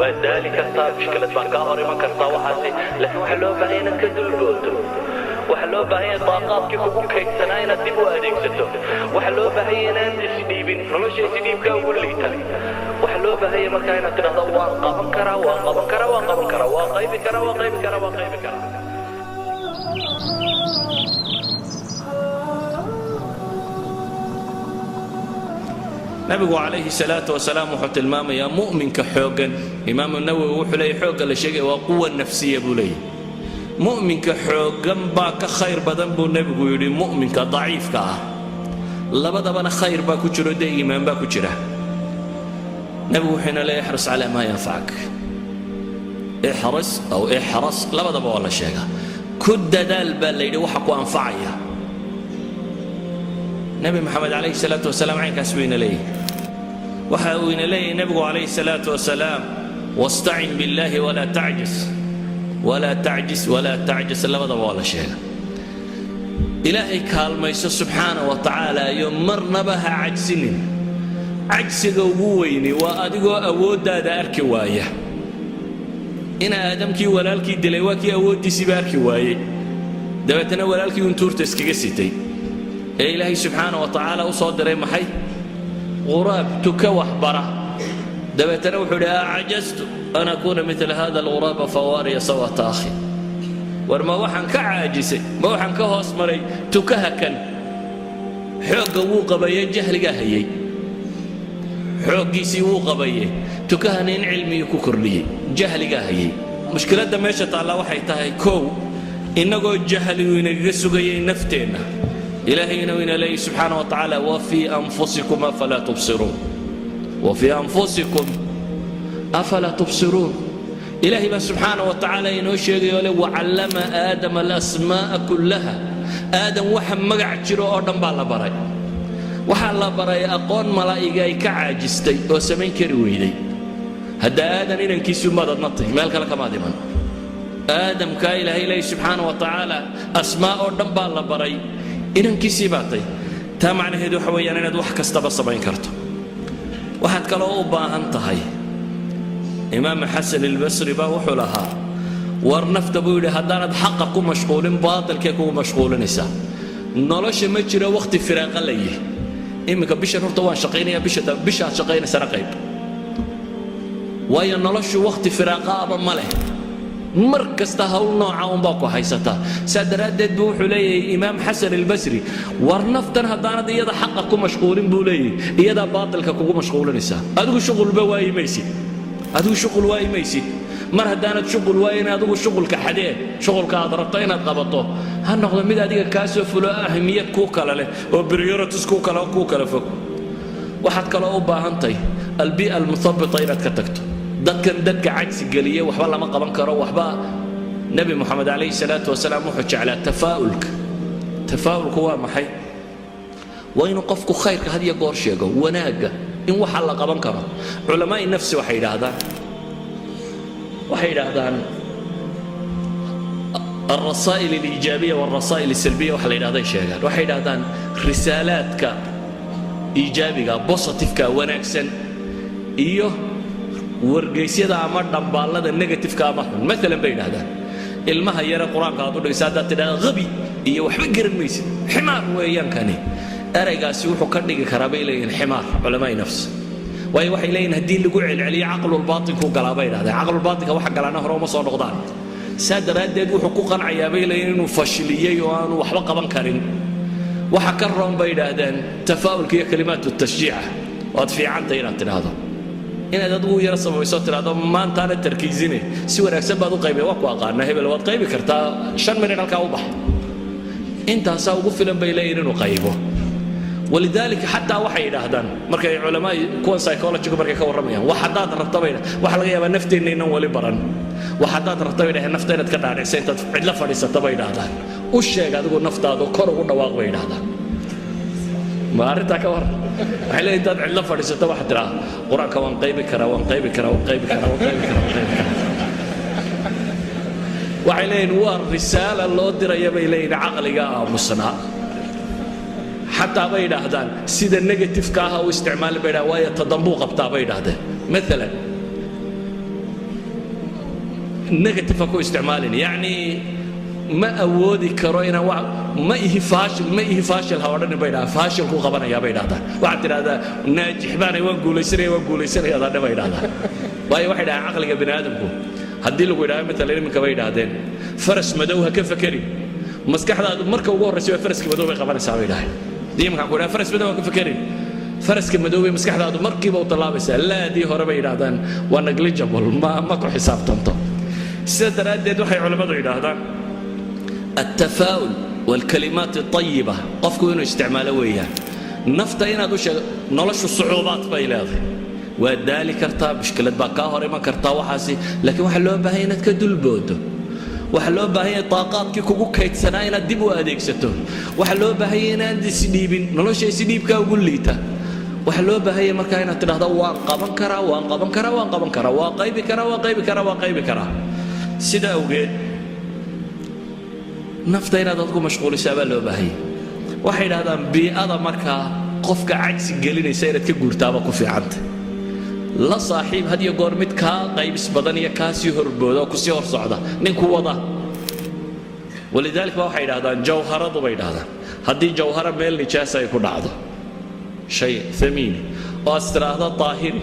Waa daali kartaa, mushkilad baa kaa hor iman kartaa waxaasi, laakiin waxaa loo baahanya inaad ka dulboodo. Waxaa loo baahan yahay daaqaadkii kugu kaydsanaa inaad dib u adeegsato. Waxaa loo baahan yahay inaad isdhiibin. Nolosha isdhiibkaa ugu liita. Waxaa loo baahan yahay markaa inaad tidhahdo: waan qaban karaa, waan qaban karaa, waan qaban karaa, waan qaybi karaa, waan qaybi karaa, waan qaybi karaa. Nabigu calayhi salaatu wasalaam wuxuu tilmaamayaa mu'minka xooggan. Imaamu Nawowi wuxuu leeyahy xoogga la sheegaya waa quwa nafsiya buu leeyahy. Mu'minka xooggan baa ka khayr badan buu nebigu yidhi mu'minka daciifka ah. Labadabana khayr baa ku jiro, dee iimaan baa ku jira. Nebigu wuxuu ina leeyahy: احرص على ما ينفعك. احرص أو احرص, labadaba waa la sheegaa. Ku dadaal baa la yidhi waxa ku anfacaya. Nebi Maxamed calayhi salaatu wasalaam caynkaas buu ina leeyahy. Waxa uu ina leeyahay nebigu calayhi salaatu wasalaam: واستعن بالله ولا تعجز، ولا تعجز، ولا تعجز, labadaba waa la sheega. Ilaahay kaalmayso subxaana wa tacaala iyo marnaba ha cajsinin. Cajsiga ugu weyni waa adigoo awooddaada arki waaya. Ina Aadamkii walaalkii dilay waa kii awooddiisiiba arki waayey, dabeetana walaalkii un tuurta iskaga sitay ee Ilaahay subxaana wa tacaala u soo diray maxay? Quraab, tuka waxbara. Dabeetana wuxuu idhi: أعجزت أن أكون مثل هذا الغراب فأواري سوءة أخي. War ma waxaan ka caajisay, ma waxaan ka hoos maray tukaha kan? Xoogga wuu qabaye, jahligaa hayay. Xooggiisii wuu qabaye, tukahana in cilmigii ku kordhiyey, jahligaa hayay. Mushkiladda meesha taalla waxay tahay, kow, innagoo jahligu inagaga sugayay nafteenna, Ilaahayna ina leeyahy subxaana wa tacaala: وفي أنفسكم أفلا تبصرون، وفي أنفسكم أفلا تبصرون. Ilaahay baa subxaana wa tacaala inoo sheegayoo le: وعلم آدم الأسماء كلها. Aadam waxa magac jiro oo dhan baa la baray. Waxaa la baray aqoon malaa'iga ay ka caajistay oo samayn kari weyday. Hadda Aadan inankiisu maad adna tahy, meel kale kamaad iman. Aadamkaa Ilaahay leeyahy subxaana wa tacaala asmaa oo dhan baa la baray, inankiisii baa tay. Taa macnaheedu waxa weeyaan inaad wax kastaba samayn karto. Waxaad kaloo u baahan tahay, Imaam Xasan Ilbasri baa wuxuu lahaa: war nafta, buu yidhi, haddaanad xaqa ku mashquulin, baatilkay kugu mashquulinaysaa. Nolosha ma jiro wakhti firaaqa la yihi. Iminka bishan horta waan shaqaynaya, bisha bishaad shaqaynaysana qayb, waayo noloshu wakhti firaaqa aba ma leh. Mar kasta hawl nooca unbaa ku haysataa. Saa daraaddeed buu wuxuu leeyahay Imaam Xasan Albasri: war naftan haddaanad iyada xaqa ku mashquulin, buu leeyahay, iyadaa baatilka kugu mashquulinaysaa. Adigu shuqulba waayi maysid, adigu shuqul waayi maysid. Mar haddaanad shuqul waayin, adigu shuqulka xadee. Shuqulka aad rabto inaad qabato ha noqdo mid adiga kaa soo fulo, ahmiyad kuu kale leh oo priorities kuu kala fog. Waxaad kaloo u baahantahay البيئة المثبطة inaad ka tagto. Dadkan dadka cajsi geliye, waxba lama qaban karo, waxba. Nebi Moxamed calayhi salaatu wasalaam wuxuu jeclaa tafaa'ulka. Tafaa'ulku waa maxay? Waa inuu qofku khayrka had iyo goor sheego, wanaagga, in waxa la qaban karo. Culamaai nafsi waxay yidhaahdaan الرسائل الإيجابية والرسائل السلبية. Waxa la yidhahday sheegaan, waxay yidhahdaan risaalaadka iijaabiga, positiveka, wanaagsan, iyo wargeysyada ama dhambaallada negativeka ama xun. Maalan bay yidhahdaan, ilmaha yare Qur-aanka aad u dhigaysa haddaad tidhahda "qabi" iyo "waxba garan maysid", "ximaar" weeyaan kani, eraygaasi wuxuu ka dhigi karaa, bay leeyihin, ximaar. Culamaai nafs, waayo waxay leeyihin haddii lagu celceliyo caqlulbaatinkuu galaa, bay idhahdeen. Caqlulbaatinka waxa galaana hore uma soo noqdaan. Saa daraaddeed wuxuu ku qancayaa, bay leeyihin, inuu fashiliyey oo aanu waxba qaban karin. Waxa ka roon, bay idhaahdeen, tafaa'ulka iyo kalimaatu tashjiica. Waad fiicanta inaad tidhaahdo, inaad adigu yaro samayso, tidhaahdo maantaana tarkiisine si wanaagsan baad u qaybay, waa ku aqaanaa hebel, waad qaybi kartaa, 5 minit halkaa u bax. Intaasaa ugu filan, bay leeyihin, inuu qaybo. ولذلك xataa waxay yidhaahdaan markay culamaa kuwan psychologygu markay ka warramayaan, wax haddaad rabta, bay, waxa laga yaabaa nafteenna inaan wali baran, wax haddaad rabta, bay dhahdeen, nafta inaad ka dhaadhicsa, intaad cidla fadhiisata, bay yidhaahdaan, u sheeg adigu naftaadu, kor ugu dhawaaq, bay yidhaahdaan. Ma arrintaa ka warran? Waxay leeyihin intaad cidla fadhiisato waxaad tidhaa: "Qur-aanka waan qaybi karaa, waan qaybi karaa, waan qaybi karaa, waan qaybi karaa, waan qaybi karaa." Waxay leeyihin waa risaala loo diraya, bay leeyihin, caqliga aamusnaa. Xataa bay yidhaahdaan sida negativeka ah u isticmaali, bay yidhahdaan, waayo tadambuu qabtaa, bay yidhaahdeen. Maalan Negative ha ku isticmaalin, yacni "ma awoodi karo inaan wax, ma ihi faashil, ma ihi faashil" ha odhanin bay dhahaan. Faashil ku qabanayaa bay dhahdaan. Waxaad tidhahdaa "naajix baanay, waan guulaysanaya, waan guulaysanaya" adadhe bay dhahdaan. Waayo, waxay dhahaan caqliga bini aadamku haddii lagu yidhahdo matalan iminka, bay idhaahdeen, "Faras madow ha ka fekerin," maskaxdaadu marka ugu horraysa waa faraska madow bay qabanaysaa, bay idhahdeen. Haddii iminkaan ku idhaha "Faras madow ha ka fekerin," faraska madow bay maskaxdaadu markiiba u tallaabaysaa. Laadii hore, bay yidhaahdaan, waa negligible, ma ku xisaabtanto. Sida daraaddeed waxay culammadu yidhaahdaan التفاؤل والكلمات الطيبة qofku inuu isticmaalo weeyaan. Nafta inaad u sheego noloshu sucuubaad bay leedahay, waa daali kartaa, mushkilad baa kaa hor iman kartaa, waxaasi, laakiin waxaa loo baahan inaad ka dulboodo. Waxaa loo baahan yahay taaqaadkii kugu kaydsanaa inaad dib u adeegsato. Waxaa loo baahan yahay inaad isdhiibin. Nolosha isdhiibkaa ugu liita. Waxaa loo baahan yahay markaa inaad tidhahdo "Waan qaban karaa, waan qaban karaa, waan qaban karaa, waa qaybi karaa, waa qaybi karaa, waa qaybi karaa." Sida awgeed nafta inaad adku mashquulisaa baa loo baahanya. Waxay idhahdaan bii'ada markaa qofka cajsi gelinaysa inaad ka guurtaaba ku fiicanta. La saaxiib had iyo goor mid kaa qaybis badan iyo kaa sii horbooda oo kusii hor socda, ninku wada. ولذلك ba waxay idhahdaan jawharadu, bay idhahdaan, haddii jawhara meel nijaasa ay ku dhacdo, shay ثمين oo aad tiraahdo daahiri,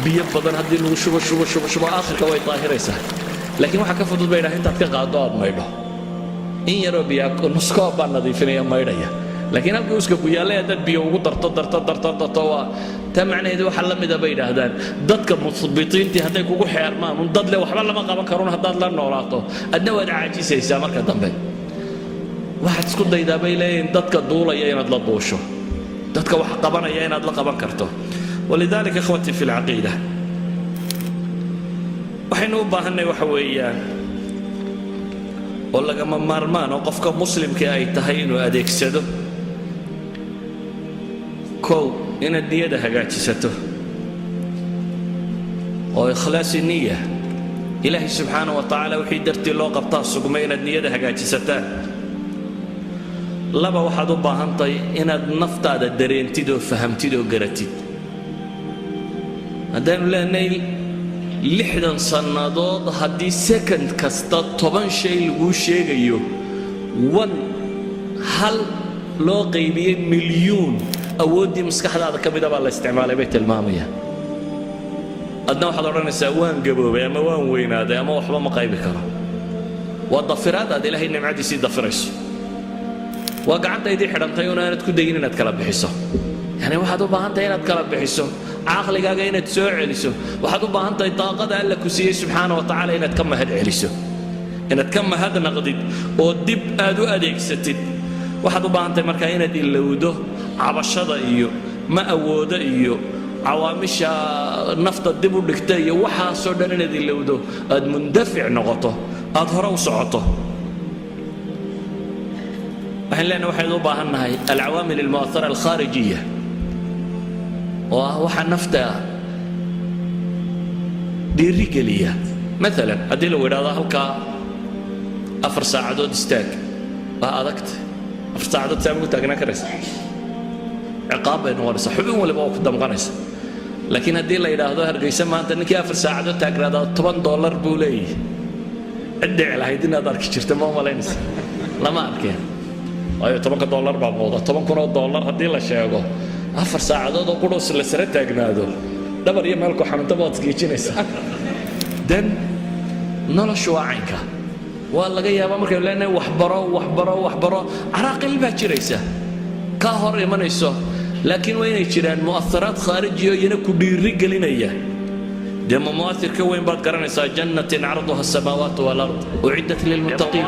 biyo badan haddii lagu shubo, shubo, shubo, shubo, aakhirka way daahiraysaa. Laakiin waxaa ka fudud, bay idhahdaan, intaad ka qaaddo aad maydho. In yaroo biyaa, nuskoob baa nadiifinaya, maydhaya. Laakiin halkii uska ku yaallay haddaad biyo ugu darto, darto, darto, darto, waa taa macnaheedu. Waxaa la mida, bay yidhaahdaan, dadka muhbitiintii hadday kugu xeermaan un dad le "Waxba lama qaban karun" haddaad la noolaato, adna waad caajisaysaa marka dambe. Waxaad isku daydaa, bay leeyihiin, dadka duulaya inaad la duusho, dadka wax qabanaya inaad la qaban karto. ولذلك إخوتي في العقيدة, waxaynu u baahannay waxa weeyaan oo lagama maarmaan oo qofka muslimka ay tahay inuu adeegsado: kow, inaad niyada hagaajisato oo إخلاص النية, Ilaahay subxaana wa tacaala wixii dartii loo qabtaa sugmay, inaad niyada hagaajisataan. Laba, waxaad u baahantahay inaad naftaada dareentid oo fahamtid oo garatid. Haddaanu leenahay 60 sannadood haddii second kasta 10 shay laguu sheegayo, one hal loo qaybiyey milyuun awooddii maskaxdaada ka mida baa la isticmaalay, bay tilmaamayaan. Adna waxaad odhanaysaa "Waan gaboobay" ama "Waan weynaaday" ama "Waxba ma qaybi karo." Waa dafiraad aad Ilaahay nimcadiisii dafirayso. Waa gacantaydii xidhantay un aanad ku dayin inaad kala bixiso. Yani waxaad u baahan tahay inaad kala bixiso, caqligaaga inaad soo celiso. Waxaad u baahan tahay daaqada Alla ku siiyey subxaana wa tacaala inaad ka mahad celiso, inaad ka mahadnaqdid oo dib aad u adeegsatid. Waxaad u baahan tahay markaa inaad ilowdo cabashada iyo ma awoodo iyo cawaamisha nafta dib u dhigta iyo waxaasoo dhan inaad ilowdo, aad mundafic noqoto, aad hore u socoto. Waxaan leenahay waxaynu u baahan nahay العوامل المؤثرة الخارجية, oo ah waxa nafta dhiirigeliya. Maalan haddii lagu idhahdo "Halkaa 4 saacadood istaag," waa adagta. 4 saacadood saa maku taagnaan karaysa? Ciqaab bay noqonaysaa, xubin waliba waa ku damqanaysa. Laakiin haddii la yidhaahdo "Hargeysa maanta ninkii 4 saacadood taagnaadaa $10 buu leeyahay," cid dhici lahayd inaad arki jirta ma malaynaysa? Lama arkeen. Waayo, $10 baa muuqda. $10,000 haddii la sheego, 4 saacadood oo qudhos la sare taagnaado, dhabar iyo meelku xanuuntaba waad isgeejinaysaa. Dan noloshu waa caynka. Waa laga yaabaa markaynu leenahay waxbaro, waxbaro, waxbaro, caraaqil baa jiraysa kaa hor imanayso, laakiin waa inay jiraan مؤثرات خارجية iyana ku dhiiri gelinaya. Dee ma mu'athir ka weyn baad garanaysaa جنة عرضها السماوات والأرض أعدت للمتقين؟